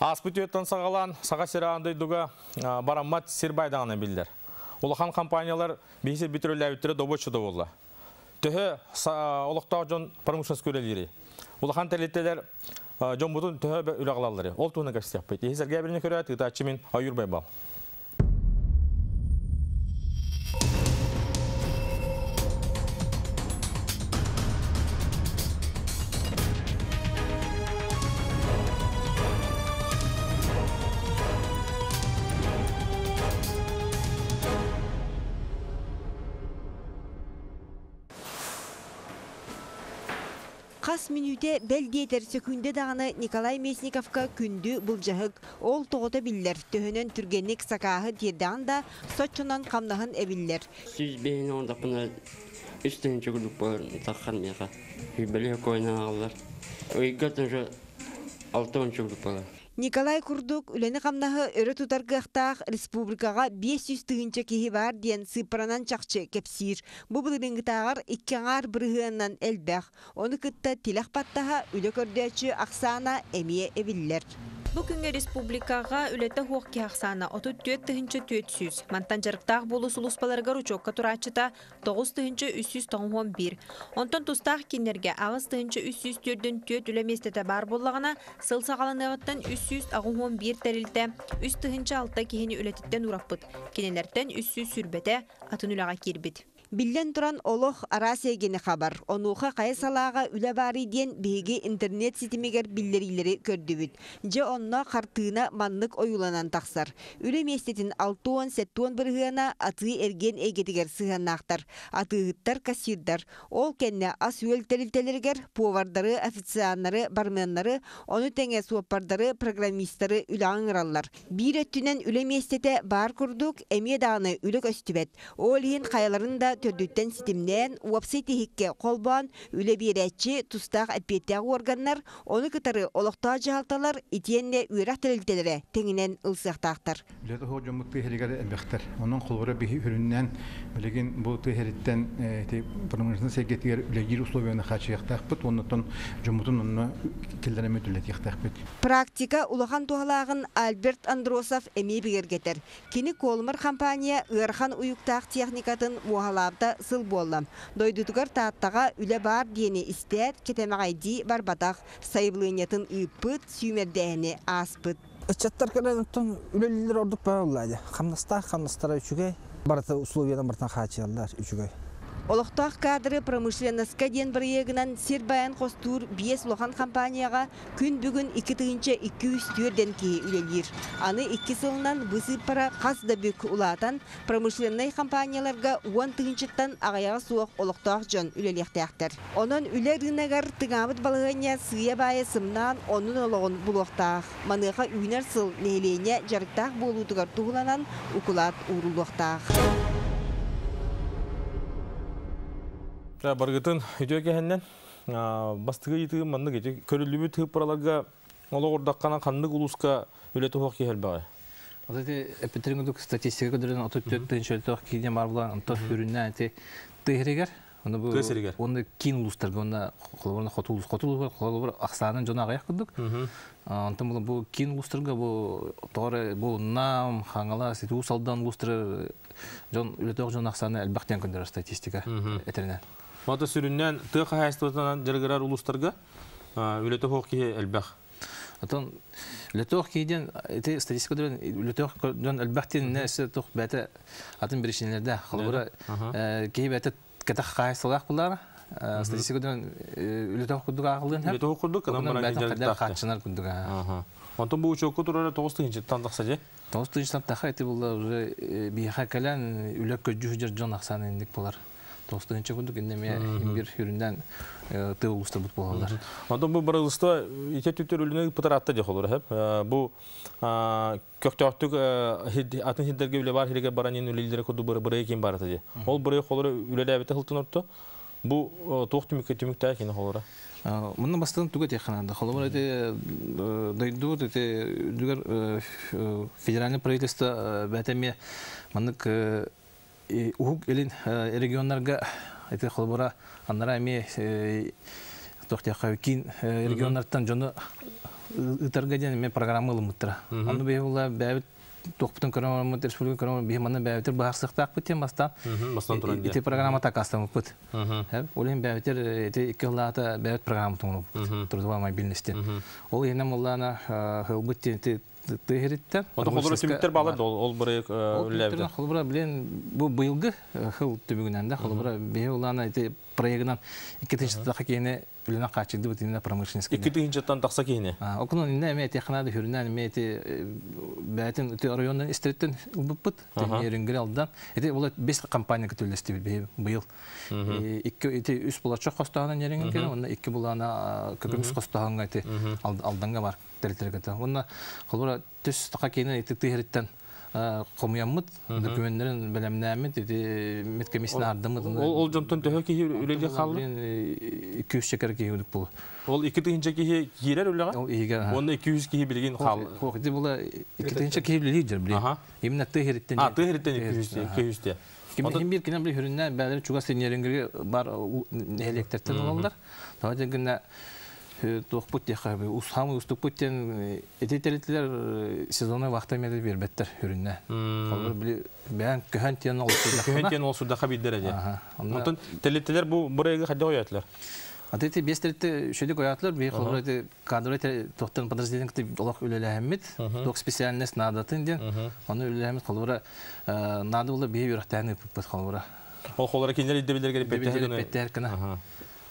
Ааспыт үйэттэн саҕалаан Саха сирэ аан дойдуга бараммат сир баайдаҕына биллэр. Улахан компаниялар биһи сирбит үлэлээбиттэрэ добуоччу да буолла. Төһө олохтоох дьон промышленность үлэлиирий? Улахан тэрилтэлэр дьоммутун төһө үлэ аҕалалларый? Ол туһунан кэпсиэхпит. Иһи сэргээбирини көрөөт, ыытааччы мин Ойуур Байбал. Хас мүнүүтэ, бэл диэтэр, сөкүүндэ даҕаны Николай Местниковка күндү былдьаһык. Ол тоҕото биллэр, төһөнөн түргэнник сакааһы тиэрдэҕин да, соччонон хамнаһын эбиллэр. 105 оҥордохпуна үс тыһыынча курдук буолар таххар миэхэ. Сүүрбэлии көйнөн аҕаллар. Ыйга тоже 60 курдук буолар. Николай курдук үлэни-хамнаһы өрө тутар кыахтаах республикаҕа 500 тыһыынча киһи баар диэн сыыппаранан чахчы кэпсиир. Бу былырыыҥҥытааҕар икки аҥаар бырыһыанынан элбэх. Ону кытта тилэх баттаһа үлэ көрдөөччү ахсаана эмиэ эбиллэр. Бу күҥҥэ республикаҕа үлэтэ суох киһи ахсаана 34 тыһыынча 400. Мантан дьарыктаах буолуу сулууспаларыгар учуокка турааччыта 9391. Онтон тустаах кинилэргэ 8304 үлэ миэстэтэ баар буоллаҕына, сыл саҕаланыаҕыттан 381 тэрилтэ 3006 киһини үлэтиттэн уураппыт. Кинилэртэн 320 атын үлэҕэ киирбит. Биллэн туран, олох араас эйгэни хабар. Онуоха хайа салааҕа үлэ баарый диэн биһиги интернет ситимигэр биллэриилэри көрдүбүт. Дьэ онно хартыына маннык ойууланан тахсар. Үлэ миэстэтин 60-70 бырыһыана атыы-эргиэн эйгэтигэр сыһыаннаахтар. Атыыһыттар, кассирдар. Ол кэннэ ас-үөл тэрилтэлэригэр повардары, официаннары, барменнары, ону тэҥэ суоппардары, программистары үлэҕэ ыҥыраллар. Биир өттүнэн үлэ миэстэтэ баар курдук, эмиэ даҕаны үлэ көстүбэт. Ол иһин хайаларын да төрдүттэн ситимнээн, уопсай тиһиккэ холбоон үлэ биэрээччи, тустаах эппиэттээх уорганнар, ону кытары олохтоох дьаһалталар итиэннэ үөрэх тэрилтэлэрэ тэҥинэн ылсыахтаахтар. Үлэ тоһуор дьоммут тыа иһэригэр элбэхтэр. Онон холобура биһи үрүннээн билигин бу тыа иһэриттэн ити промышленность эйгэтигэр үлэлиир условияны хааччыйыахтаахпыт уонна оттон дьоммутун онно киллэрэммит үлэтиэхтээхпит. Практика улахан туһалааҕын Альберт Андросов эмиэ бигэргэтэр. Кини Колмар компания ыарахан уйуктаах техникатын муоһалаабыта сыл буолла. Дойдутугар Тааттаҕа үлэ баар диэни истээт, кэтэмэҕэйдии барбатах, сайабылыанньатын ыыппыт, сүүмэрдээһини ааспыт. Ыччаттар кэлэн оттон үлэлииллэр ордук баар буолла дии. Хамнастаах хамнастара үчүгэй. Барыта условиянан барытын хааччыйаллар үчүгэй. Олохтоох кадры промышленноска диэн бырайыагынан сир байан хостуур биэс улахан компанияҕа Күн бүгүн 2204 киһи үлэлиир. Аны икки сылынан бу сыыппара хас да бүк улаатан, промышленнай компанияларга уон тыһыынчаттан аҕыйаҕа суох олохтоох дьон үлэлиэхтээхтэр. Онон үлэ ырыынагар тыҥаабыт балаһыанньа сыыйа-баайа сымнаан оннун олоҕун булуохтаах. Маныаха үүнэр сыл нэһилиэнньэ дьарыктаах буолуутугар туһуланан укулаат ууруллуохтаах. Барыгытын үтүө кэһэннэн Бастакы ыйытыым маннык ити көрүллүбүт сыыппараларга олоҕурдаххына ханнык улууска үлэ туһах киһи элбэҕий? Вот эти эппиттерин курдук статистика көрдөрөн 34 тыһыынча өлтөх киинэ бар булан онтон сүрүннээн ити тыһырыгар оны бу оны киин улуустарга уонна холобур хоту улуус хоту улууска холобур ахсаанын дьоно аҕыйах курдук онтон бу бу киин улуустарга бу тоҕо бу Нам Хаҥалас ити Уус Алдан улуустары дьон үлэтөөх дьон ахсаана элбэх диэн көрдөрөр статистика этэринэн. Ота сүрүннээн тыа хаһаайыстыбатынан дьарыгырар улуустарга үлэтэ суох киһи элбэх. Отон үлэтэ киһи диэн ити статистика дьон үлэтэ дьон элбэх диэн өссө туох бэйэтэ атын биричиинэлэрдээх. Холобура киһи бэйэтэ кэтэх хаһаайыстыбалаах булаара статистика дьон үлэтэ курдук ааҕыллыан Үлэтэ курдук, кынан баран дьарыктаах хааччынар курдук. Онтон бу учуокка турара 9 тыһыынчаттан тахса дьэ. 9 тыһыынчаттан тахса ити буолла уже биһиэхэ кэлэн үлэ көдьүүһү дьон ахсаана инник болар. Тоҕус курдук иннэ эмиэ имбир үрүннэн тыа улуустарбыт буолаллар. Онтон бу быралыста ити түттэр үлүнэ ыппытар атта дьэ холор Бу көхтөөхтүк атын сирдэргэ үлэ бар хирге баран үлэлилere курдук бырайы ким барата дии. Ол бырайы холоро үлэлээбите хылтын орто. Бу туох түмүккэ түмүктээх кини холоро? Мунна бастан туга тиэххананда. Холобур ити дойдубут ити үрдүгэр федеральный правительство бэйэтэ эмиэ маннык Уһук Илин регионнарга ити холобура аннара эмиэ туох диэххэ киин регионнартан дьону ытарга ден мен программа ылымыттыра. Аны бе була бәбит тоқпутун көрөмөт республика көрөмөт бихи манна бәбитер баарсыктаак бит бастан. Бастан туран. Ити программа такастамыппыт. Ол эми бәбитер ити икки ылаата бәбит программа туңуруп трудовая мобильности. Ол энем улана хылбыт ти тыгериттен. Ото холдура түмүктер балар ол бырык үлләбде. Холбура билен бу быйылгы хыл түбүгүнөн да холбура бихи улана ити проектынан 2-тахса кийине үлүнө качырды бут именно промышленность. 2-тан тахса кийине. Окунун инне эме технада хүрүнөн эме эти бәтин эти райондан истереттен ылбыппыт. Эрингер алдан. Эти була 5 компания көтөлөстү быйыл. 2 эти 3 була чок костаган эрингер келе, онда 2 булана көпүмүз костаганга эти алданга бар территорияда. Онда холбура түс така кийине эти тыгереттен комуяммыт, документтерин белемнәмит, эти медкомиссияны ардымыт. Ол жонтон төһө киһи үлелге калды? 200 чекер киһи үлүк бул. Ол 2 киһи киирер үлега? Ол иһиге. Онда 200 киһи билген кал. Хох, ити була 2 киһи билер биле. Именно тыгереттен. А, тыгереттен 200 200. Ким бир кинем бир хүрүннән бәлер чугас сенерингерге бар электртен алалар. Тава гына тоқпут техабы усхамы уступуттен этетеритлер сезонный вахта меди бербеттер хүрүннә. Холбор били бән көһөн тен ол Көһөн тен ол суда хабиддер эде. Онтон телеттелер бу бурайга хадда коятлар. Аты бестерте шөйдө коятлар, би холбор эти кадры тоқтан подразделение кытып олох үлеләһәммит, ток специальность надатын ден. Аны үлеләһәммит холбор нады була би юрәктәне пыт холбор. Ол холбор киндер идебилерге беттер кына.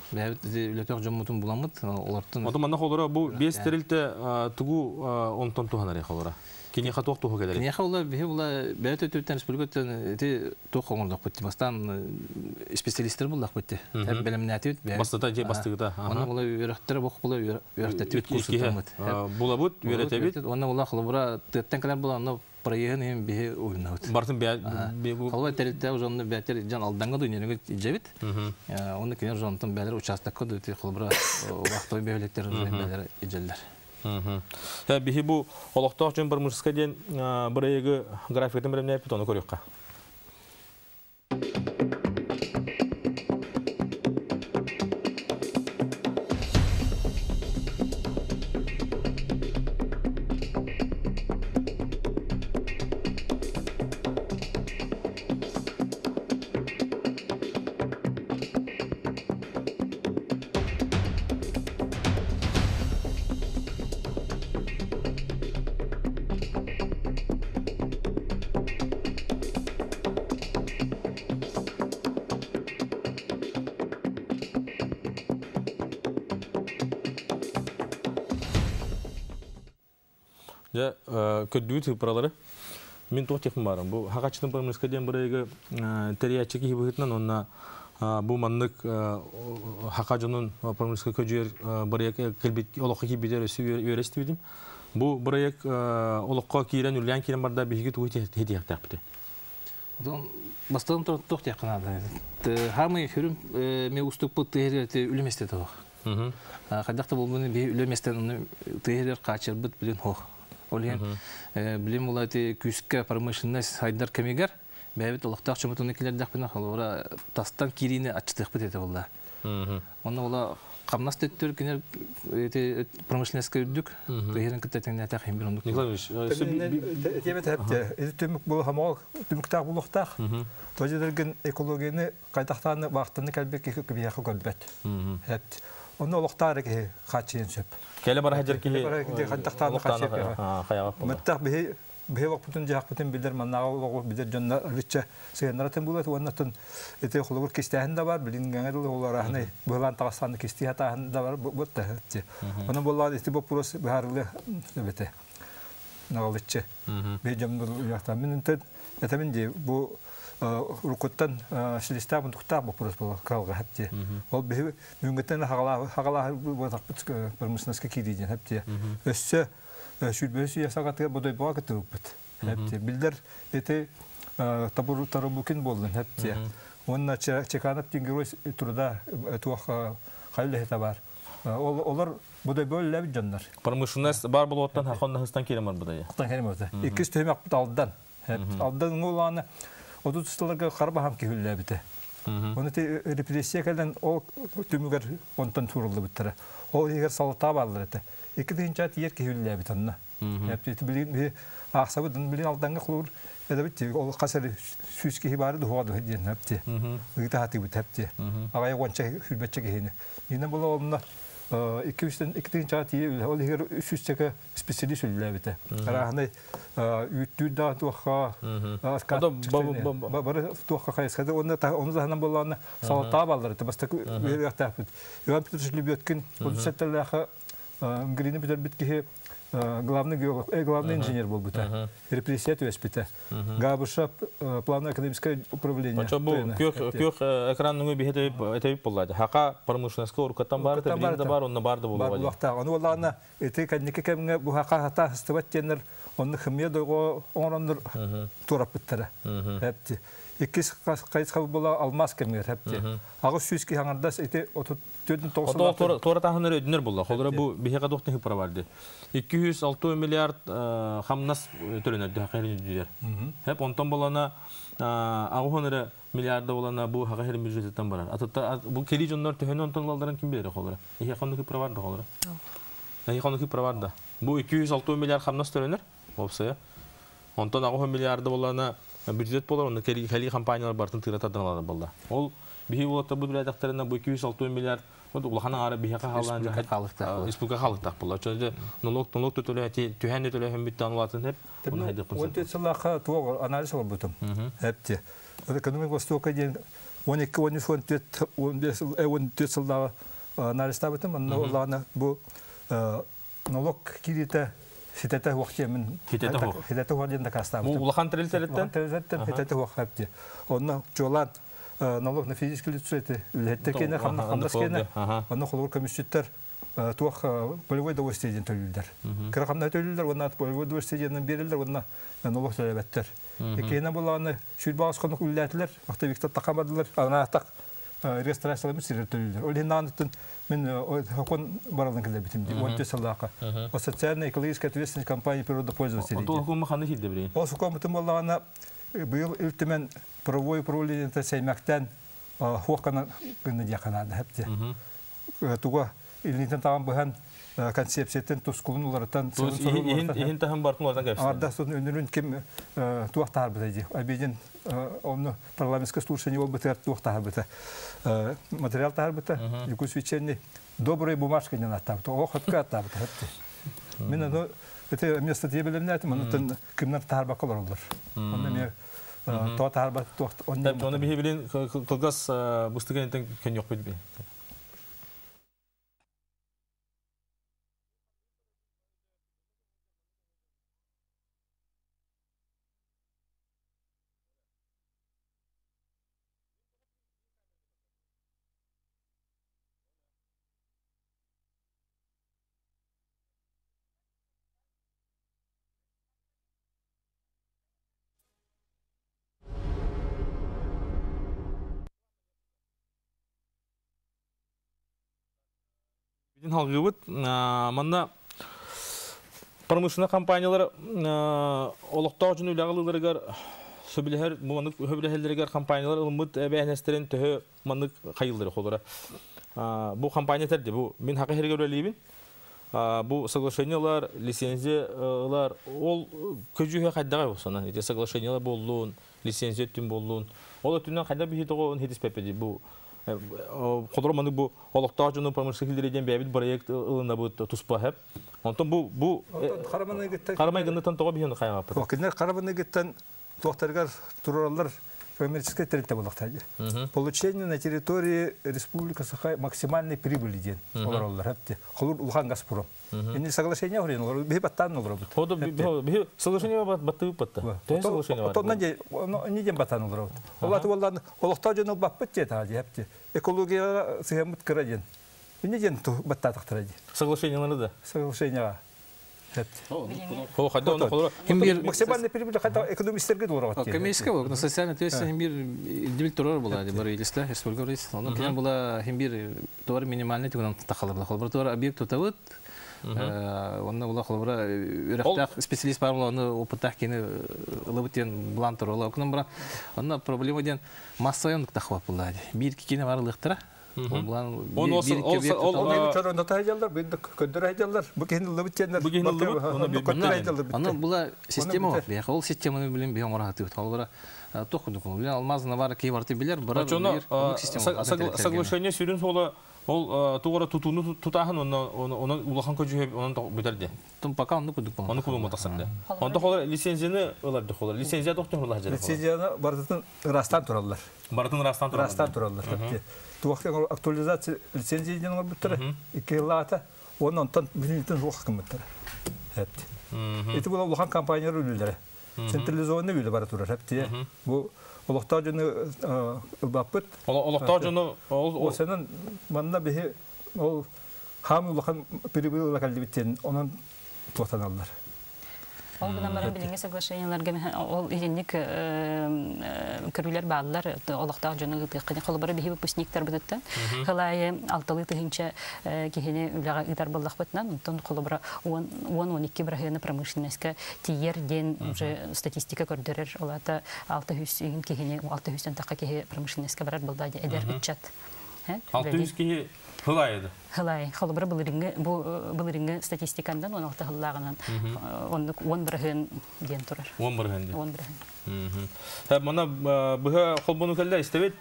Бәбит үлетөк жомутун буламыт, олартын. Ото манна холора бу бес терилте тугу онтон туханары холора. Кини хатуак туху келер. Кини хаула бихи була бәбит өтөттен республикаттан эти тух оңордок битти. Бастан специалисттер булдак битти. Хәп белемнәти бит. Бастыта же бастыгыта. Аны була үйрәттер бок була үйрәттер курсутамыт. Булабут үйрәтәбит. Аны була холора төттән калар була аны проектын эм бихи уйнабыт. Бартын бе Холба терилте уже аны бәтер жан алданга дүйнөнүгө жебит. Оны кинер жонтон бәлер участокко дөтү холбра вахтовый бөлөктөр уже бәлер ижелдер. Бихи бу олохтоох жөн бір мужска ден бирайыгы графиктен бир эмне оны көрөккө. Көддүү тыпыралары. Мен тоқ техм барым. Бу хакачтын промышленностька ден бирайгы терриячы кихи быгытынан онна бу маннык хака жонун промышленностька көжүер бирайгы келбит олокко кийбитер өсү үйрестибидим. Бу бирайг олокко кийрен үлгән кийрен барда биһиги тугу хетияктакпыты. Бастан тоқ тияқынады. Хамы хүрүм ме устук бу тыгерте үлеместе тоқ. Кадакта бу би үлеместен тыгер качырбыт билен хох. Олен билим улайты күскә промышленность хайдар кемигер, бәбит олықтақ чөмөтүнө келер дәкпена холора тастан кирине ачтык бит эте булла. Оны ола камнас төттөр кинер эте промышленностька үдүк, тыгерин кытта тәхим бир ондук. Николаевич, Темет хәпте, эти төмүк бу хамал төмүктәк булуктак. Тожедерген экологияны кайтактаны вакытны кәлбек кебияхы көрбәт. Хәпте. Оны олықтары ки хачын сөп. Келе бар хаҗар ки. Кайтактаны хачын. Мөттәк бихи бихи вакытын жак бутын билдер маннага олог билдер жонна рыча сыйнаратын булат оннатын эте холур кистәһен дә бар билингән дә олар ахны булан тагыстан кисти хатаһын да бар бутта. Оны булар эте вопрос бихарлы бете. Нагалычы. Би жамныр яктан мен этемин ди бу рукуттан шлиста бу тухта вопрос була калга хәпте. Ол би мүнгөттен хагала хагала бу тапыт промышленностька кириден хәпте. Өссө шүлбөсү ясагаты бодой буга көтүппүт. Хәпте. Билдер эте табур тарабукин болдун хәпте. Онна чеканып герой труда туах хайлы хета бар. Олар бодой бөлләп жоннар. Промышленность бар болоттан хаконна хыстан керемер будай. Хыстан керемер. Иккис төмәк бут алдан. Алдан уланы отуз сылларга карбахам кихүлләбите. Оны те репрессия кәлдән ол төмүгәр онтан турылды биттәре. Ол егер салата барлар ите. 2 тыһыынча тиийэр киһи үлэлээбит онно. Билигин аахсабыт билин Алдаҥҥа холобур эдэбит ол хас эрэ 100 киһи баары дуһуга дуһа диэн хапти. Ыыта хатыбыт хапти. Аҕай уонча хүрбэтчэ киһини. Инна була онно 2 тыһыынча тиийэ ол иһигэр 300 специалист үлэлээбитэ. Арааһынай үүттүүр да туохха бары туохха хайысхада онно ону таһынан буоллаҕына салалтаа баллар бастакы үөрэхтээхпит. Иван Петрович Лебедкин 37-лээхэ МГРИни бүтэрбит киһи главный геолог, главный инженер буолбута. Репрессия түбэспитэ. Габышев планово-экономическое управление. Очо бу күөх экран нөҥүө биһи этебит буолла. Хака промышленностька уруккаттан бар, билигин да бар, онно бар да буолуо. Бар буолуохтаах. Ону буоллаҕына ити кэнники кэмҥэ бу хака хата хастыбат диэннэр онну хымия дойго оҥороннор туораппыттара. Хепти. Иккис хайысха була алмаз кэмигэр хепти. 800 киһи аҥардас ити 34 9 Туора таһыныр өдүнөр буолла. Холура бу биһиэхэ туох тыһы барды. 206 миллиард хамнас төлөнөр хахырын үдүлэр. Хеп онтон болана агыһын эрэ миллиарда болана бу хахырын бюджеттан барар. Атыта бу кели дьоннор төһөнү онтон лалдарын ким билэр холура. Ихе хонну кыпра бар да холура. Ихе хонну кыпра бар да. Бу 206 миллиард хамнас төлөнөр. Опсая. Онтон агыһын миллиарда болана бюджет болар, онно кели кели компаниялар бартын тыыра тардан болла. Ол биһи болатта бу биләдәхтәренә бу 206 миллиард вот улахан ара биһи халаан республика халыктаах була. Чөнө налог төлө түһән төлө һәм биттан улатын хеп. Оны хайдык. 14 сыллаахха туох анализ олбутум. Хепти. Экономика Востока диэн 12 13 14 15 14 сыллааҕы анализ табытым. Онно улаана бу налог кирите ситете хуох диэмин. Хитете хуох. Хитете хуох диэн дакаастаабытым. Бу улахан тэрилтэлэртэн? Тэрилтэлэртэн хитете хуох хепти. Онно чуолаан налог на физическое лицо это үлэһиттэр киэнэ, хамнас киэнэ. Онно холобур көмүсчүттэр туох полевой довольствие диэн төлүүллэр. Кыра хамнас төлүүллэр, уонна полевой довольствие диэн биэрэллэр, уонна налог төлөбөттөр. Иккиһинэн булааны сүүрбэ хонук үлэлээтилэр, Виктор тахабадылар, анаатак регистрацияларбыт сирер төлүүллэр. Ол иһин наанытын мен хокон баралын кэлэбитим ди 14 сыллаака. О социально-экологическая ответственность компании природопользователей. Ол хокун ханы хилде билин. Ол хокун бутун боллагана быйыл Ил Түмэн правовой управление Сеймэктэн хуоккана гынна диэханаада хепти. Туга илнитен таган быһан концепциятын тускулун уларытан иһин таһын бартын уларытан кэпсин. Арда сон өнүрүн ким туох таарбыта ди. Обеден онно парламентское слушание ол бытыр туох таарбыта. Материал таарбыта. Якутск вечерний добрая бумажка не аттабыта. О хатка аттабыта хепти. Мен аны это место тебелемнәтим, аны кимнер таарбакка олар. Онда мен то таарба туох Оны биһи билин кылгас бустыган көн yok бит. Бидин халгыбыт манна промышленный компаниялар олохтоох дьон үлэҕэ сөбүлэһэр маннык хөбүлэһэллэригэр компаниялар ылыммыт эбээнэстерин төһө маннык хайыллары холора. Бу компания терди бу мин хакы херге үлэлиибин. Бу соглашениялар, лицензиялар ол көжүүһэ хайдаҕай болсана. Ити соглашениялар боллун, лицензия түн боллун. Ол өттүнэн хайда биһи тоҕо хитиспеппеди бу холоро маннык бу олохтоох дьону промышленный хилдери диэн бэйэбит проект ылынабыт туспа хеп. Онтон бу Карамайгыттан карамайгынныттан тоҕо биһи хайаҕаппыт. Кинилэр карамайгыттан туохтарыгар тураллар коммерческой тэрилтэ буолуохтаах. Получение на территории Республики Саха максимальной прибыли диэн олороллар хепти. Холур улахан Газпром. Инни соглашение хорин олор биһи баттаан олоробут. Ходу биһи соглашение баттыбыт батта. Төһө соглашение бар? Отоннан же не ден баттаан олоробут. Олаты боллан олохтоо жон баппыт же таа хепти. Экологияга сыһаммыт кыра ден. Инни ден баттаатахтара ди. Соглашениялары да. Соглашение хепти. Хо хайда оны холоро. Хим бир Максимальный прибыль хайда экономисттерге олорот. Коммерческая была, но социальная ответственность хим бир илдибил турар була, бар илисте, республика рейс. Оны кенен була хим бир туар минимальный тигунан тахалар була. Холбар туар объект тутабыт, онно була холбара үрәхтах специалист бар була, оны опыттах кени ылыбыт ден булан тур. Ола окунан була, онно проблема ден массайон тахвап була. Бир кикене бар лыктыра. Ол булан Ол Ол чорон көндөрө айдаллар. Бу киһини ыллыбыт тиэннэр. Бу киһини ыллыбыт, оны көндөрө айдаллар. Аны була система бар. Бияха ол системаны билин бия оңора хатыбыт. Ол бара тоқ күндүк. Билин алмаз навар кей барты билер, бара билер. Соглашение сүрүн сола ол тугара тутуну тутаһын оны улахан көжү онон бүтәрде. Тум пока оны күндүк болон. Оны күндүк мотасыр да. Онда холар лицензияны ылар да холар. Лицензия доктор холар жер. Лицензияны бардытын растан тураллар. Бардытын растан тураллар. Растан тураллар. Туақта актуализация лицензия ден олар 2 жылата onun онтон бүтүн жок кымыттар. Хепти. Эти була улахан компаниялар үлелери. Централизованный үле бара турар хепти. Бу олохтоо жону ылбаппыт. Олохтоо жону ол сенин манна бихи ол хам улахан прибыль калдибиттен онон туктаналлар. Ол гынан баран билинге соглашенияларга ол иденник көрүлөр баалар олохтоох дьону ыытыаххыны холобура биһи выпускниктар бытыттан хылайы алталы тыһынча киһини үлэҕэ ыытар буоллахпытынан онтон холобура 10-12 бырахыаны промышленностька тиер ден уже статистика көрдөрөр олата 600 киһини 600 тахха киһи промышленностька барар булда эдер ыччат. 600 киһи хылайыды. Хылай, холобура былырыңы бу былырыңы статистикандан 16 хыллагынан оннук 10 бырахын диэн турар. 10 бырахын диэн. 10 бырахын. Ха, мана быһа холбону келле истебит.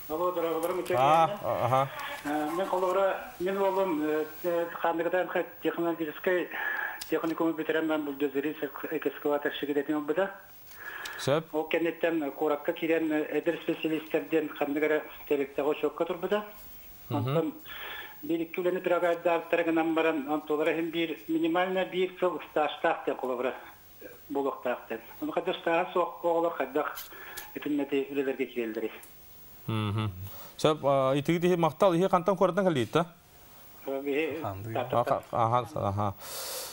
Алло, дорогой мученик. Ага. Мен холобура мен болом кандыгдан технологический техникум битерем мен бульдозерист экскаватор шигедетим буда. Сөп. Ол кенеттен коракка кирен эдер специалисттерден кандыгара телектего чокка турбуда. Онтон бир икки прагайдартарынан баран онтолара хем бир минимально бир сыл стажтаах тен колобура болуктаах тен. Оны кадда стаж соок оголор каддах этиннети үлелерге кирелдери. Сөп, итиги мактал ихи кантан кордан калит да? Аха, аха.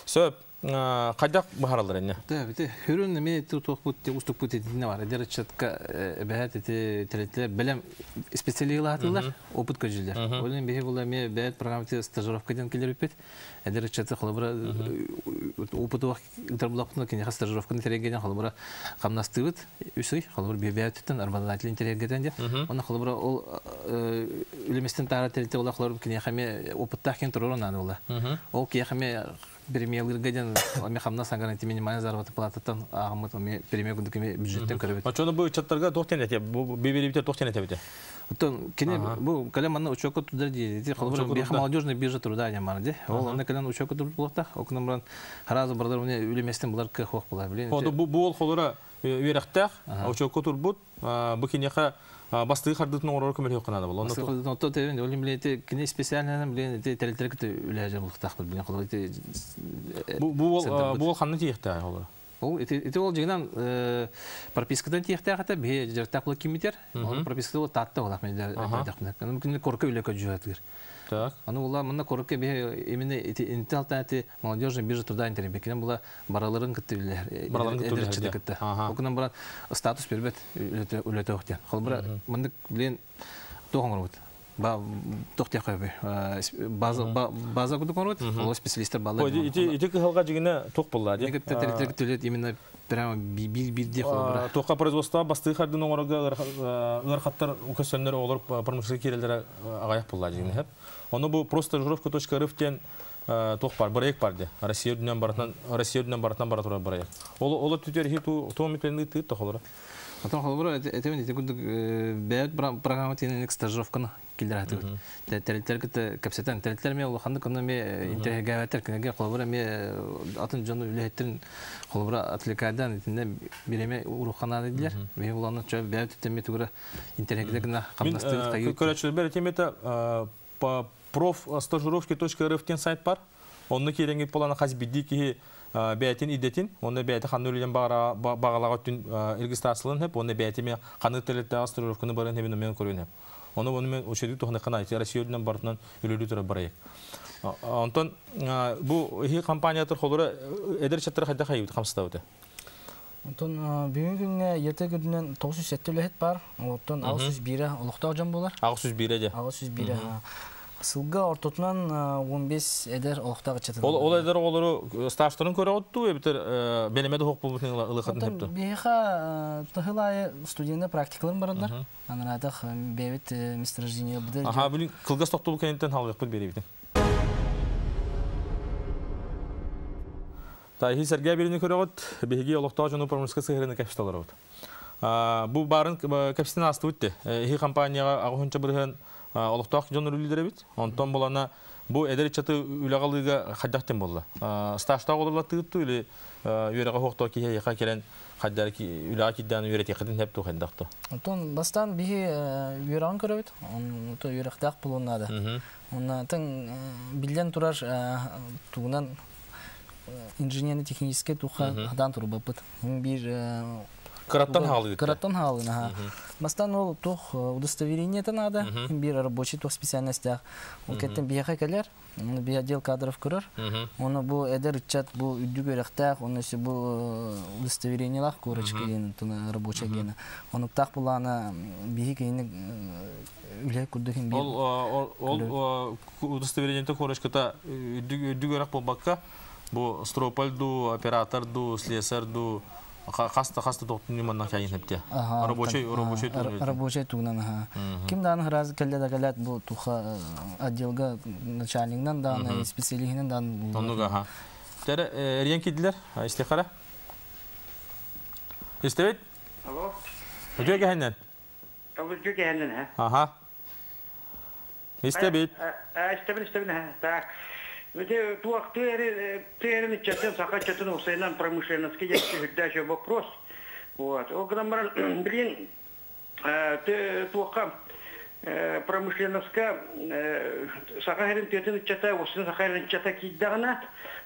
Сөп, кайдак бахаралар эне? Да, бите хүрүн неме тутук бут устук бут динне бар. Эдер чатка бәһәт эти телетлер белем специализациялар, опыт көжүлөр. Олен бихи була ме бәһәт программа стажировкадан келер бит. Эдер чатка холобра опыт вак интерблакны кине стажировканы терегенен холобра камнастыбыт үсүй холобра бәһәттен арбалатлын терегенен де. Оны холобра ол үлеместен тара телете ола холобра кине хаме опыттах кен туророн аны ола. Ол кине хаме премиялырга ами хамна санган минимальный заработная плататан агымыт ами премия күндүк эми бюджеттен көрөбүт. Ачону бу чаттарга токтен эте, бу бибирибите токтен эте бите. Оттон кене бу калем аны учётко тудыр дейди. Холобура бияха молодежный биржа труда дем бар ди. Ол аны калем учётко туруп болот окунан баран харазы бардыр мына үлеместен булар кых була билен. Бу бу ол холора үерәхтәх учётко турбут бу кинеха бастыгы хардытын орор көмөр yok канада бол. Онно то тебен олим билете кине специально билен те телетерк те үләҗә булыктак билен кылып те бу бу бу ханны тиехтә холора. Ол ите ол жигнан пропискадан тиехтә хата бе жертак булып кимитер. Ол пропискада ол татта булак мен дә. Күнне корка үлә көҗәтер. Так. Аны ула мында корка бе именно интелта те молодежный биржа труда интербекенен була бараларын кыттылар. Бараларын кыттылар. Окунан баран статус бербет үлөтө октя. Холбра мында билен тогоңор бут. Ба токтя койбу. База база куду корот, ол специалисттер балар. Ити ити кылга жигине ток булла ди. Телек именно прямо бир бир ди холбра. Тока производство басты хардын оңорга ырхаттар укөсөннөр олор промышленный кирелдер агаяк булла жигине хеп. Оны бу просто стажировка.рф тен тох бар, проект бар ди. Россия дүнен баратан, Россия дүнен баратан бара турар проект. Ол ол түтер хи ту томитленди тыт тохолора. Потом холобура этемен ити күндүк бәйт программа тененик стажировканы килдер атыбыт. Телеттер кыты кепсетен телеттер ме улаханды кына ме интергәвәтер кенеге холобура ме атын жону үләһеттерин холобура отвлекайдан итинде биреме урухана дилер. Ме уланы чө бәйт теме тугра интергәдә кына камнастырып кайы. Көрәчләр бер темета профстажировки.рф тен сайт бар. Онны кереңи полана хаз бидди ки бәйтин идетин, онны бәйти ханны үлен бағалаға түн регистрациялын хеп, онны бәйти ме ханны телетте стажировканы барын хебин мен көрүн хеп. Оны оны мен очередь тухны кана айты Россия үлен бартынан үлелүү тура барайык. Онтон бу хи компаниятыр холора эдер чаттыр хадда хайып камсыта өтө. Онтон бүгүнкү күнгө ерте күнүнөн 907 үлэхет бар. Онтон 601 олохтоох жон болар. 601 же. 601. Сылга ортотунан 15 эдэр олохтоох ыччаты. Ол эдэр оҕолору стажтарын көрөҕүт дуу, эбэтэр бэлэмэ да суох буолбутун ылыаххытын сөп дуо? Биһиэхэ тыһыл аайы студеннар практикаларын бараллар. Анараатах бэйэбит месторождение быда. Аха, билин кылгас тохтобул кэнниттэн халыахпыт биэрэбитин. Тайхи сэргээ бириини көрөҕүт, биһиги олохтоох дьону промышленноска сыһыарыны кэпсэтэ олоробут. Бу баарын кэпсэтин аастыбыт де. Иһи компанияҕа аҕыһынча бырыһыан олохтоох дьон үлэлиир эбит. Онтон булана бу эдэр ыччаты үлэҕэ ылыыга хайдах тем буолла? Стажтаах олорлаттыгыт или үөрэҕэ хуохтоо киһи эйиэхэ кэлэн хайдары үлэҕэ киирдээн үөрэтиэххитин сөп туу хайдах ту? Онтон бастаан биһи үөрэҕин көрөбүт. Онто үөрэхтээх буолуон наада. Онна тын биллэн турар тугунан инженерно-техническэй туха хадаан турбаппыт. Биир Кыраттан хаалыы. Кыраттан хаалыы наһаа. Бастаан ол туох удостоверениета наада, биир рабочий туох специальностаах. Ол кэттен биһиэхэ кэлэр, биһи отдел кадров көрөр. Оны бу эдэр ыччат бу үрдүк үөрэхтээх, оны өссө бу удостоверениелаах корочка диэн рабочий гена. Онуктаах булаана биһи кинини үлэ курдук биир. Ол удостоверениета корочката үрдүк үөрэх буолбакка, бу строполь ду, оператор ду, слесарь ду, хаста хаста тоқтун манна кайын хепте. Рабочий рабочий тугунан. Рабочий тугунан аха. Ким дааны хыраз келле да келет бу туха отделга начальнигынан дааны специалистинен дааны. Оннуга аха. Тере эриен кидилер, истихара. Истебит? Алло. Үтүө кэһэннэн. Үтүө кэһэннэн, ха. Аха. Истебит. Истебин, истебин, ха. Так. Ведь туох тыэрин иччатын, саха иччатын усайынан промышленностька үрдәшө вопрос. Вот. Ол гынан баран, билин туохха промышленностька саха хэрин тыатын иччата, усын саха хэрин иччата киирдэҕинэ,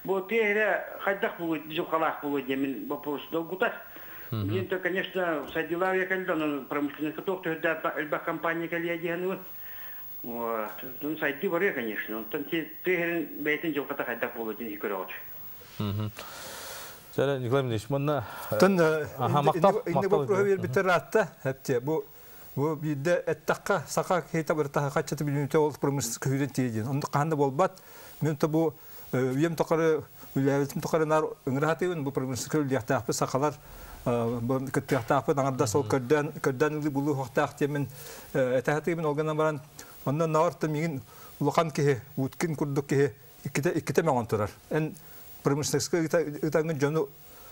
бу тыа хайдах булу, дьылҕалаах булу диэн вопрос долгутар. Билин то, конечно, сайдыылаах кэлдэ, онон промышленностька туох төһөрдө элбэх компания кэлиэ диэн. Вот. Ну, сайды барыа, конечно. Онтон тыа бэйэтин дьылҕата хайдах буолуо диэн көрөҕүт. Сэрэ Николай Ильич, манна Тон инне вопроһу бербиттер атта, хепте бу бу биирдэ эттакка саха кейта бырта хаччаты билүнүтэ ол промышленность көһүден тиийдин. Онду каанда болбат. Мен то бу үйем токары үләбитим токары нар ыңырахатыбын бу промышленность көһүлүяктаахпы сахалар кыттыахтаахпы аңарда сол көрдөн көрдөн ылы булу хохтаах темен этахатыбын олганан баран онно наорта мигин улахан киһи уткин курдук киһи икките икките мөҥөн турар. Эн промышленностька ытаңын дьону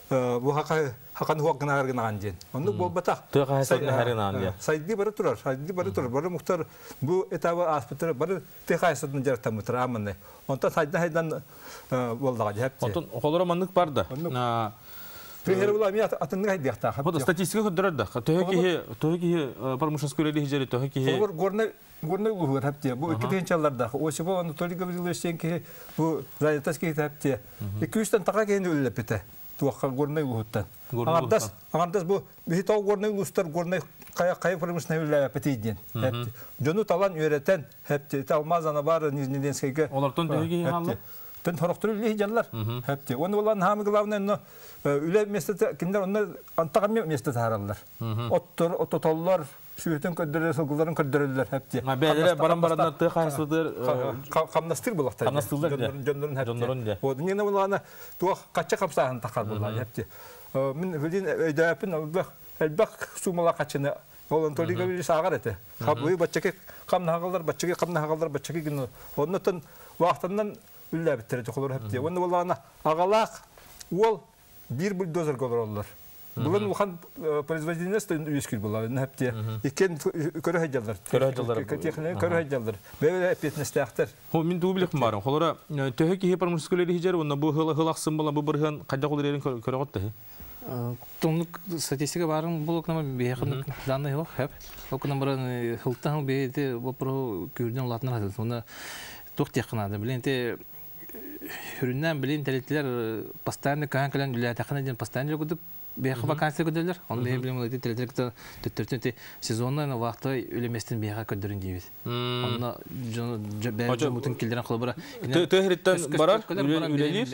бу хака хакан хуак гынаар гынаан диэн. Оннук буолбатах. Сайды бары турар, сайды бары турар. Бары мухтар бу этабы ааспыттар бары тыа хаһайыстыбатын дьарыктаммыттар ааманнай. Онтон сайдан хайдан буоллаҕа дьэ. Онтон холоро маннык бар да. Тыһэр була эмиэ атыннык хайдыахтаах. Вот статистика көрдөрөр да. Төһө киһи промышленность үлэлиһи дьэри төһө киһи Холобур горнай горнай улууһугар хаптия. Бу икки тыһыынчалардаах Осипов Анатолий Гаврилович диэн киһи бу занятас киһи хаптия. 200-тэн тақа киһини үлэлэппитэ. Туохха горнай улууһуттан. Аңардас аңардас бу биһи тоҕо горнай улуустар горнай хайа хайа промышленный үлэлээппитий диэн. Дьону талан үөрэтэн хепти алмаз анабар Нижнеленскийге. Олортон төһө киһи хаалла? Тэн хорохтору үлэ дьаллар. Хепти. Оны болан хамы главное но үлэ местете киндер онно антагами месте таараллар. Оттор ототоллор сүүтүн көрдөрөр сылгыларын көрдөрөллөр хепти. Бээлere баран бараннар тыа хаһайыстыбатыгар хамнастыр булактар. Хамнастыылар дьэ. Дьоннорун хепти. Дьоннорун дьэ. Вот не булана туох качча хамсааһын тахар булла хепти. Мин билин өйдөөпүн элбэх элбэх сумала каччыны ол Анатолий Гаврилович ааҕар этэ. Хабыы баччаки хамнаһагалар баччаки хамнаһагалар баччаки гына. Оннотон вахтаннан үллээбиттэр дьохолор хепти. Онно булана агалаах уол биир бульдозерга олороллор. Булан улахан производительность үескүр була. Хепти. Иккен көрө хайдалар. Көрө хайдалар. Техника көрө хайдалар. Бэбэ эппиэтинэстээхтэр. Хо мин туу билих барым. Холора төһө киһи промышленность үлэлиһи онно бу хыл хылахсын була бу бырыһын хайдах олорерин көрөҕөт тэһи. Тоннук статистика барын булук нама биһиэхэ данные yok хеп. Ол баран хылтан бейти вопрос күрден улатынар хатыл. Оны туох тиэххэ Билин те хүрүннэн билин тэлиттилер постоянно көһөн кэлэн үлэтэххинэ диэн постоянно курдук биһиэхэ вакансия көрдөллөр. Оны биһи билим ити тэлиттилер төттөртүн ти сезонна вахта үлеместин биһиэхэ көрдөрүн диибит. Онно бэйэ дьоммутун киллэрэн холобура. Тыһыриттан барар үлэлиир.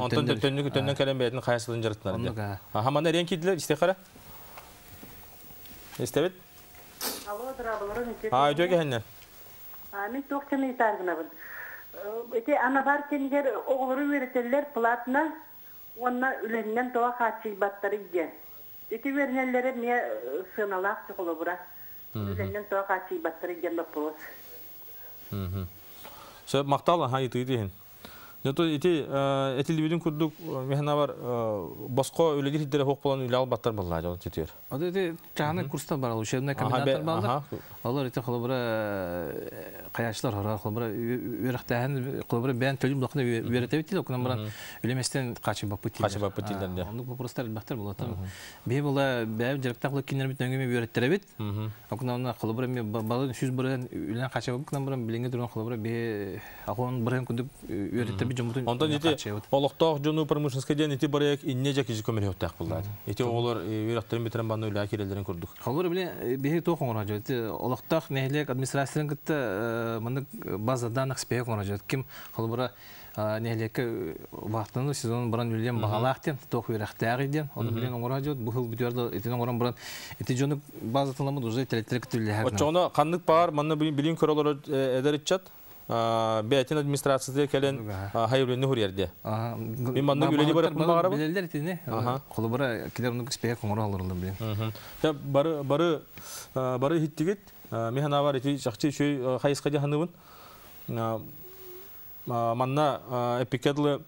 Онтон төттөннү төннөн кэлэн бэйэтин хайасытын жарытынар. Аха манна эрен киирдилер истехара. Истебит? Алло, дорабаларын. А, үтүө кэһэннэн. Мин туох кэмэ итаргынабын. Ити анабар кенигер оҕолору үөрэтэллэр платно, уонна үлэннэн тоҕо хааччыйбаттары диэн. Ити үөрэнэллэри эмиэ сыаналаах холобура. Үлэннэн тоҕо хааччыйбаттары диэн вопрос. Сөп мактал аха итиитин. Жото ити этилибидин курдук мехнавар боско үлелер хиддere хоқ болан үле албаттар балла жол жетер. Ады ити чаһаны курстар бар, учебный комбинаттар балдар. Алар ити холобура каячлар хорар, холобура үөрөхтәһен, холобура бән төлүм лохны үөрәтәбит тил, окунан баран үлеместен качы баппыт тил. Качы баппыт тилдер. Оннук вопростар бахтар булат. Бе була бәб жарыктак булып кинер бит өңгөмө үөрәттеребит. Окунан холобура ме балын сүз буран үлен качы баппыт баран билинге турган холобура бе акон буран күндүк үөрәттербит жомутун. Онтон ити олохтоох жону промышленский ден ити барык инне жакижи көмөр хөктәк булды. Ити оголор үөрәттерин битерен банны үлә кирелерин курдук. Холобура биле бе тоох оңора жо. Ити олохтоох нехлек администрациянын кытта мындык база данных спеек оңора жо. Ким холобура нехлекке вақтыны сезон баран үлен бағалақ тоқ үйрәқтәғи ден, оны білен оңора жо. Бұл бүтүрді итин оңоран баран ити жону база тыңламыд уже телектер күтүлле. Очоно каннык бар, манны билин көрөлөр эдер ичат. Бәтин администрациясы келен хайырлыны хурьерде. Мен манны үлени барып багарабы. Билелер итини. Холобура килер уну спеек оңора алырлар билен. Я бары бары бары хиттигит. Мен хана бар ити жакчы шөй хайыска жаханыбын. Манна эпикедлы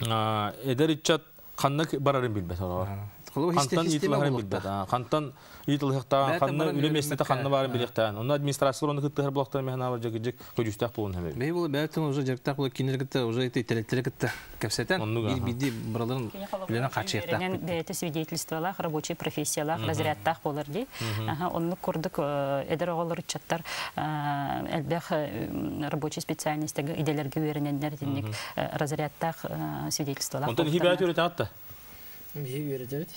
эдер ичат каннык барарын билбет алар. Кантан итилахарын билбет. Кантан итилахта канны үлеместете канны барын билектен. Онда администрациялар оны кыттыгыр блоктар мен хана бар жыгыжык көжүстәк болун хәме. Бей булы бәтен уже жыртак булы кинергетте уже ити телектергетте кепсетен бир биди бараларын билен качыякта. Бәте свидетельстволар, рабочий профессиялар, разрядтах болар ди. Аха, онны курдук эдер оголор чаттар элбэх рабочий специальностьтеги иделерге үйрененнер динник разрядтах свидетельстволар. Онтон хибәт үйрәтә атта. Бии үйрәтәбит.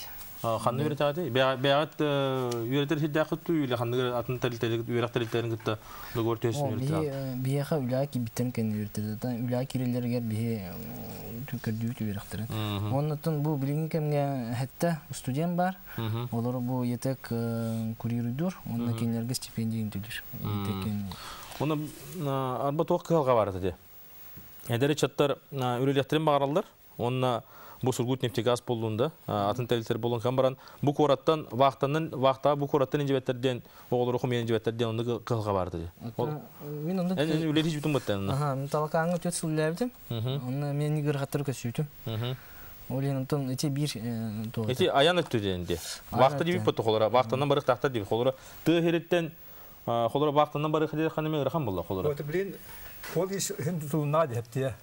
Ханны үйрәтәде. Бәгать үйрәтер хиддә кытты үйле ханны атын тәлтәлек үйрәк тәлтәләрен кытты договор төсен үйрәтә. Бияха үлә кибиттен кен үйрәтә. Үлә киреләргә бии түкөрдү үйрәктер. Оннан бу билген кемгә хәтта студент бар. Олар бу етек курьердур, оннан кенләргә стипендия интелер. Етек. Оны арба тоқ кылга бар иде. Эдер чаттар үреләттерен багаралар. Онна бу Сургут нефтегаз болуында, атын тәлтер болун камбаран бу кораттан вақтанын вақта бу кораттан инжебеттерден оголор окум инжебеттерден онды кылга барды. Мен онда Мен үле хич бүтүн буттан. Аха, мен талакаңы төт сүлләбдим. Онда мен нигер хаттыр көсүтүм. Олен онтон эти бир то. Эти аян өттү денди. Вақта дип бут холора, вақтандан барык тахта дип холора. Ты хереттен холора вақтандан барык хадер ханеме ырхан булла холора. Вот блин, хол иш хинду нади хептия.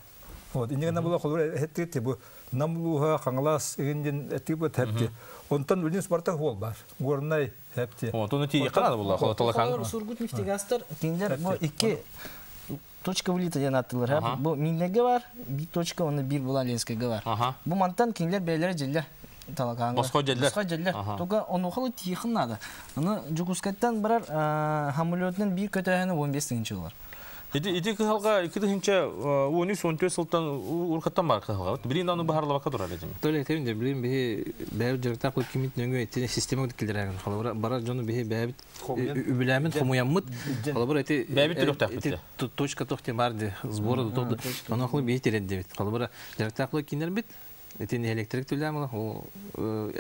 Вот, инеген була холора хетти бу намлуха ханглас индин этибы хепти. Онтан үлен спорта хол бар. Горнай хепти. Онтон эти якана була холора талакан. Сургут нефтегазтар киндер бу икки точка вылета ден аттылар. Бу миннеге бар, бир точка, оны бир була Ленскийге бар. Бу мантан киндер бәйләре җилләр. Талаканга. Боско җилләр. Боско җилләр. Только оны хылы тихын надо. Аны Жукускаттан барар самолетнын бир көтәһене 15 нче булар. Ити кыһалга ики тыһынча 13-14 сылтан уркаттан бар кыһалга. Билин аны баһарлабакка турар этим. Төле тем де билин бихи бәб жарыктак кыл кимит нөңгө этине система килдерәген. Халабра бара жону бихи бәб үбүләмен хомуяммыт. Халабра эти бәбит төлөктәк битте. Точка тохте барды сбора тохты. Аны хылы бихи теренде бит. Халабра жарыктак кыл кинер бит. Этине электрик төләмә ул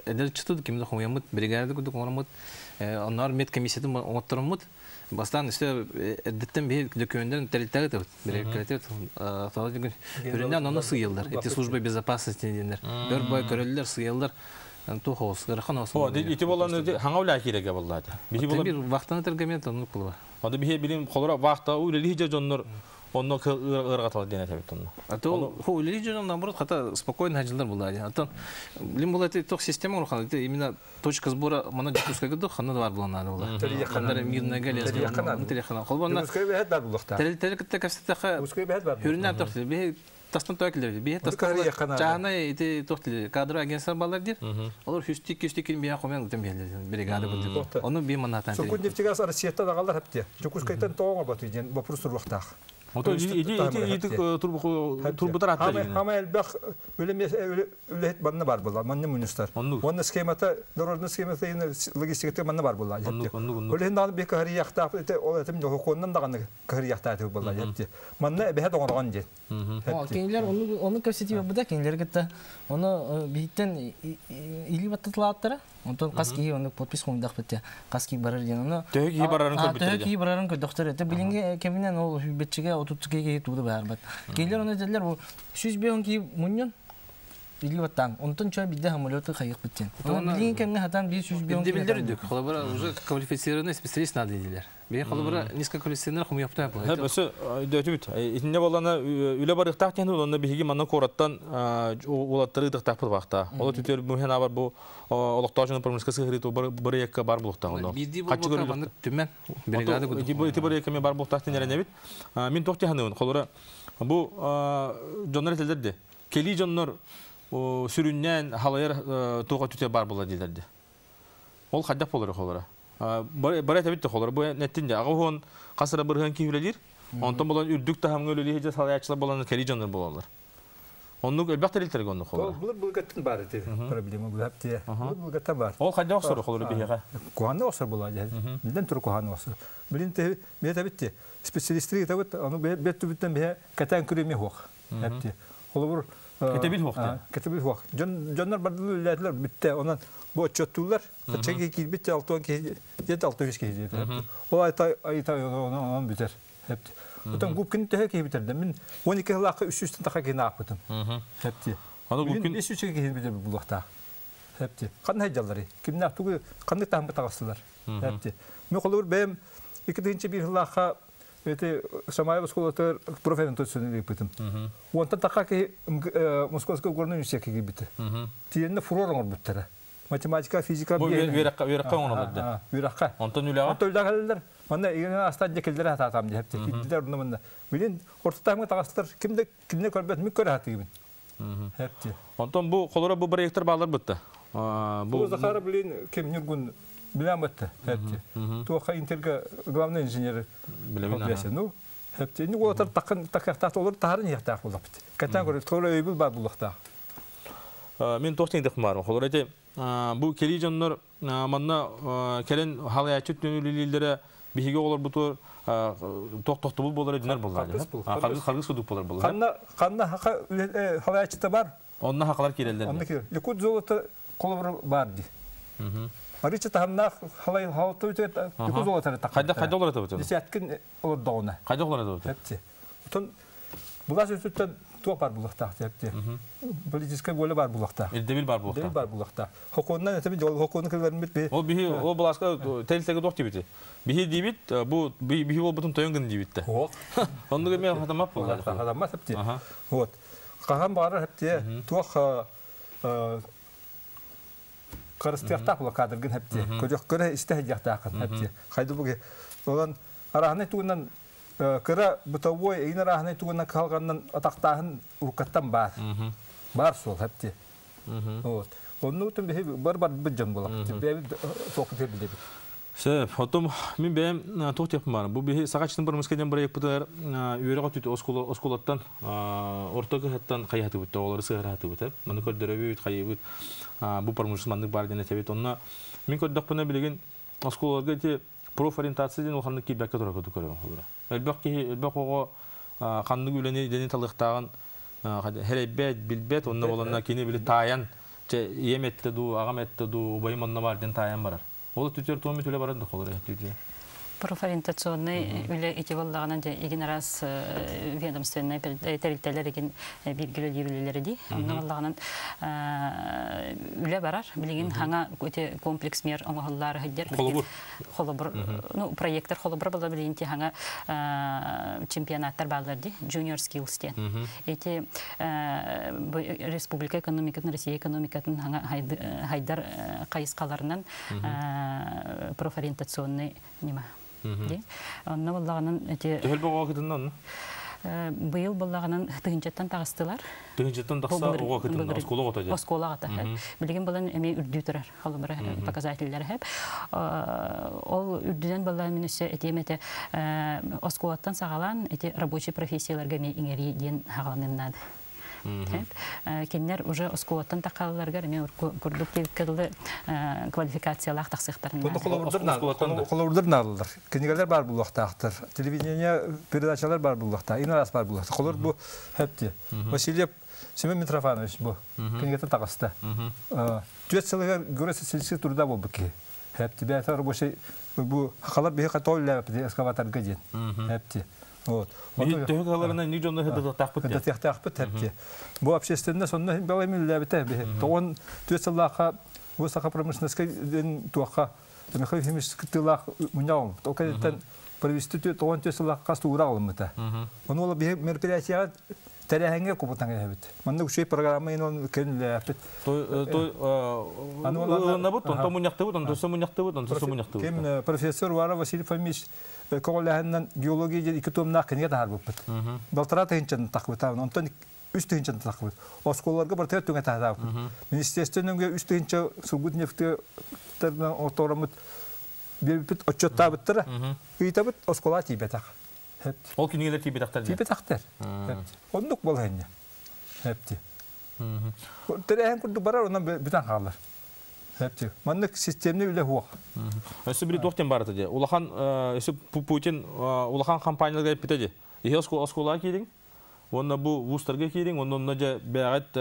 эдер чытты кимде хомуяммыт бригада күдүк орамыт. Аннар мед комиссиясын оттырмыт. Бастан işte эдеттен бир дөкөндөн телтәге тәүт. Бир тәүт. Хүреннән аны сыйлар. Эти служба безопасности дигәннәр. Бер бай көрәлләр, сыйлар. Тухос, гырхан осман. О, ити боланы хаңа кирәгә булды. Бихи була бир вактыны тергәмә тонны кулба. Анда бихи билим холора вакта үлели жоннор онно ыргатал ден әтәбит онно. А то хо үлели жон наоборот хата спокойно хаҗылар булды. Атон билим була тох система урхан именно точка сбора мана Жукускага гыды ханна бар булган аны була. Ханнар мирнеге лес. Телехана. Холбанна. Жукускага бәһәт бар булыкта. Тел тел китте кәстәхә. Жукускага бәһәт бар. Хүреннән тохты. Бе тастан төкелер. Бе тастан. Чана ити тохты. Кадр агентство балар дир. Алар хүстик күстик кин бия комен үтем белде. Бригада булды. Оны би манатан. Сургут нефтегаз Россиядә дагалар хәпте. Жукускайдан тоңа баты дигән вопрос турлыктак. Ото ити ити турбутар аттар. Хама элбэх үлэһит манна бар була, манна мунустар. Онна схемата, дорожный схемата логистиката манна бар була. Ол иһин бир кахарияхтаах, ол этим жохоконнан даганы кахарияхтаах була. Манна бэһэ доңоргон ден. Кинилер оны көрсетип буда кинилер гытта оны биттен или баттылааттара. Онтон кас киһи оны подпись хомдах битте. Кас ки барар ден оны. Төһө киһи барарын көрбүттэр. Төһө киһи барарын көрдөктөр. Эте билинге кеминен ол битчиге 30 киһи туду бар бат. Кинилер оны делер бу 105 киһи муньон или баттан. Онтон чөй бидде самолеты кайык биттен. Оны билинге кемне хатан 505 киһи. Билдер Холобура уже квалифицированный специалист надо диделер. Бе холобура низкоквалифицированный хумьяпта бу. Хэ бөсө дөтүбүт. Итинне болана үле барыктак тен онна биһиги манна кораттан улаттары тыктак бакта. Ол түтөр мөхен абар бу олохтоочуну промышленность сыгыры бу бир бар булукта оно. Бирди бу манны түмэн бригада гуду. Ити бу бир бар булуктак тен эренебит. Мин тохти ханыбын холора бу жоннор этелерди. Кели жоннор сүрүннән халайыр туга түтө бар була дилерди. Ол хаддап болор холора. Бар эте битте холор. Бу неттинде ага хон касыра бирген кивлелер. Онтон болан үрдүк тахамга өлөлү хеже салаячылар болан кели жоннор болалар. Оннук элбек телилтерге онну холор. Булар булгаттын бар эти проблема бу хапте. Булар булгаттан бар. Ол кайда оксор холор бихега. Куханы оксор була же. Билден тур куханы оксор. Билин те бете битте. Специалисттер табыт, аны бет түбүттен бе катан күрөмө хок. Хапте. Холор Кетебил хокты. Кетебил хок. Жон жоннор бардылар битте. Онан бу отчеттулар. Чеги килбит алтон ки жет алты үч ки. Ол айта айта онан битер. Хепти. Отон губкин тәһе ки битерде. Мин 12 лакы 300 така ки наапытым. Хепти. Аны губкин 500 ки битер булакта. Хепти. Кандай жаллары? Кимнәр тугы кандай тахмы тагыстылар. Хепти. Мен холор бәм 2-нче лака эти Самаева школатыр профессор точно лепытым. Онтан така ки Московский горный университетке кибите. Тиенне фурор оңор буттара. Математика, физика, Бу веракка веракка оңор Веракка. Онтон үләгә. Онтон үләгәләр. Манда игене астан жекелдер ататам деп. Киддер уны мында. Билин ортатамы тагастыр. Кимде кимне көрбөт мүк көрө хатыгын. Хепти. Онтон бу колора бу проекттер балар бутты. Бу Захар билин ким Нюргун билем бутты. Хепти. Туха интерге главный инженер. Билем. Ну, хепти. Ни олар такын такактат олар тарын яктак булып. Катан көрө толы өйбүл бар булыкта. Мен тоқтың бар. Холор эти бу кели жоннор манна келен халаячы түнүлүлдере биһиге олар бутур токтоктубул болор динер болар. Каргыз каргыз судук болор болар. Канна канна халаячы бар. Онна хакалар кирелдер. Онна кирел. Якут золото колобор бар ди. Арича тахамна халай халты өтө якут золото так. Кайда кайда олар өтө? Десяткин олар дауна. Кайда олар өтө? Хепти. Отон булас өтөттөн туа бар булакта хепти. Политическая воля бар булакта. Элдебил бар булакта. Элдебил бар булакта. Хоконнан этеби жол хоконны кыларын бит. Ол бихи ол буласка телтеге док дибит. Бихи дибит бу бихи бол бутун тоёнгын дибит. Ок. Онды мен хатамап булар. Хатамап хепти. Вот. Кахан бары хепти. Туак карыстыяктак була кадргын хепти. Көжөк көрө исте жактакын хепти. Кайды буге. Олон арахны тугунан кыра бытовой эйин арахны тугунан калгандан атактаһын уркаттан бар. Бар сол хепти. Вот. Онну тум бихи бар бар быджан була. Бе току тебилде. Се, потом мен бәм тоқ бар. Бу бихи сагачтын бір мускеден бір екпитер үйрәгә түт оскола осколаттан ортага хаттан каяты бит, олар сыгыраты бит. Маны көрдөрөбүт, кайыбыт. Бу пармуш мандык бар дене тебит. Онна мен көрдөк буны билген осколаларга те профориентация ден оханны кибәккә тора көтү көрөм холора. Элбәк ки элбәк ого канны гүләне дене талыктаган хәрәбәт билбет онна боланна кине биле таян че еметте ду, агаметте ду, убайым онна бар ден таян барар. Ол түтер томы төле барады холора түтер. Профориентационный үле ити боллаганан же игин арас ведомственный территориялар игин биргиле дирилери ди. Онна боллаганан үле барар. Билигин хаңа өте комплекс мер оңоһоллары хыдер. Холобур. Холобур. Ну, проекттер холобур була билигин ти хаңа чемпионаттар балар ди. Junior skills ден. Эти республика экономикатын, Россия экономикатын хаңа хайдар кайыскаларынан профориентационный нима. Онна боллаганан эти Төһөл богоо кытыннан? Быйыл буллаганан тыһынчаттан тагыстылар. Тыһынчаттан тахса оҕо кытынна, оскуола оҕото дьэ. Оскуола оҕото. Билигин булан эми үрдүү турар, холобура показателлер хэп. Ол үрдүнэн буллан мин өссө этиэм этэ оскуолаттан саҕалаан эти рабочий профессияларга эми иҥэрии диэн хаҕаланыам наада. Кинилэр уже оскуолаттан тахалларыгар эмиэ курдук диэбиккэ квалификациялаах тахсыахтарын Холобурдар наадалар. Кинигэлэр бар булуохтаахтар. Телевидение передачалар бар булуохтаах. Ин араас бар булуохтаах. Холор бу хэпти. Васильев Семен Митрофанович бу кинигэтэ таҕыста. Түөт сылыгар Гюро социалистический труда буолбут киһи. Хэпти бэйэтэ рабочий бу халар биһи хатол лээпти эскаваторга диэн. Хэпти. Вот. Төһө каларына ни дьонно хыдатыахтаахпыт. Хыдатыахтаахпыт хэпти. Бу общественность сонно балай миллээбитэ биһи. Тоҕон түөт сыллаахха бу саха промышленностка ден туохха Михаил Ефимович кыттыылаах мунньаҕым. Ол кэнниттэн провести тоҕон түөт сыллаахха хас уура алыммыта. Ону ол биһи мероприятияҕа тэрээһиҥҥэ кубутан кэһэбит. Маннык үчүгэй программа ин көнүлээппит. Той ылынабыт, онтон мунньахтыбыт, онтон мунньахтыбыт, онтон мунньахтыбыт. Ким профессор Вара Василий Фомич көҕүлээһинэн геология диэн икки туомнаах кинигэ таһаарбыппыт. Балтараа тыһыынчаны тахбыта, онтон үс тыһыынчаны тахбыт. Оскуолаларга барытыгар түҥэ таһаабыт. Министерство нөҥүө үс тыһыынча сургут нефтьтэринэн отороммут биэрбиппит отчуоттаабыттара. Ыйытабыт оскуола тиийбэтэх. Ол кинигэлэр тиийбэтэхтэр. Тиийбэтэхтэр. Оннук балаһынньа. Хэпти. Тэрээһин курдук барар, онон бүтэн хаалар. Хэпти. Маннык системный үлэ хуох. Өссө бири туох барыта дии. Улахан өссө Путин улахан компанияларга эппитэ дии. Иһи оскуолаҕа киириҥ, уонна бу вузтарга киириҥ, онно онно дьэ бэҕэт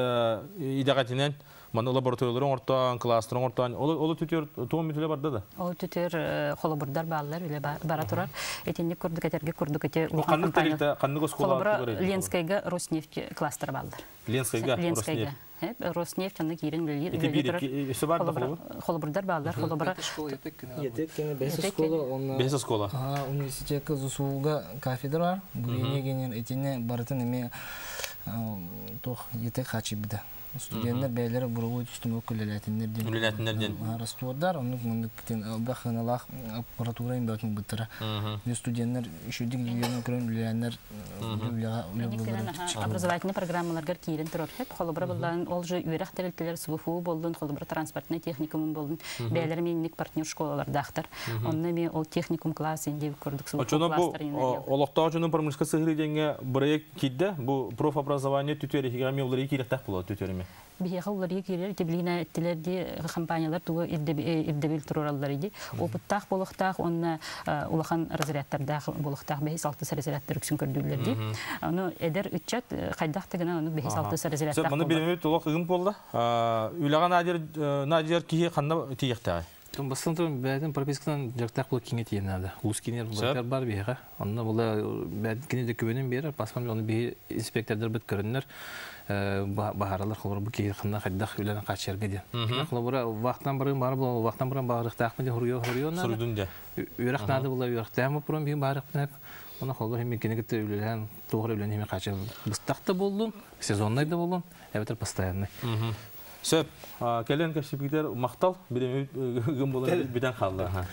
идэҕэтинэн маны лабораториялары оҥортоон, класстары оҥортоон, ол түтүөр туом мүтүлэ барда да? Ол түтүөр холобурдар бааллар, үлэ бара турар. Итинник курдук этэргэ курдук ити улахан компания. Ханнык оскуола? Ленскайга Роснефть кластер бааллар. Ленскайга Роснефть. Роснефть аны киирэн үлэлиир. Өссө бар да холобурдар бааллар. Холобура. Бэс оскуола. Бэс оскуола. Университетка ЗУСУга кафедра бар. Бурение генер итине барытын эме туох ете хачыбыда. Студенттер бэйлері буругу түстүмө күлелетиннер ден. Күлелетиннер ден. Раствордар, оннук мындык тен бахыналах аппаратура имбатын быттыра. Студенттер үшүдүк үйөнө көрөн үлеләннер Образовательный программаларгар киирен турар хеп холобура буллан ол же үөрэх тэрилтелер СВФУ болдун холобура транспортный техникум болдун бээлер менник партнер школалардаахтар онно ми ол техникум класс инде көрдүк СВФУ класстар олохтоох дьонун промышка сыһыры диэҥҥэ бырайыак киирдэ бу профобразование түтүөр иһигэр уларыы киирэхтээх буолуо түтүөрүмэ Биһиэхэ уларыы киирэр итибилиинэ эттилэр ди компаниялар тугу ирдэбил турараллар иди опыттаах буолуохтаах уонна улахан разрядтардаах буолуохтаах бэһис алтыс разрядтар үксүн көрдүүллэр ди ону эдэр ыччат хайдах да гынан ону бэһис алтыс разрядтаах Маны билиммит олох ыгым буолла. Үлэҕэ наадыйар киһи ханна тиийиэхтээҕий? Бастан туран бэйэтин прописканан дьарыктаах була киҥэ тиийэн наада. Улус кинер бар биһиэхэ. Онно була кини дөкүбөнүн биэрэр, паспорт ону биһи инспектордарбыт көрөннөр баһаралар холобура бу киһи ханна хайдах үлэнэн хааччыйарга диэн. Холобура вахтан барыым баар була вахтан баран баарыахтаахпын диэн хоруйа хоруйа наада. Суруйдун дьэ. Үөрэх наада була үөрэхтээх боппуруом биһи баарыахпын Оны холобура химин кини кытта үлэлээн туох эрэ үлэни химин хааччыйар быстах да буоллун, сезоннай да буоллун, эбэтэр постоянный. Сөп. Кэлэн кэпсэппитигэр махтал. Бириэмэ ыгым буолан бүтэн хаалла.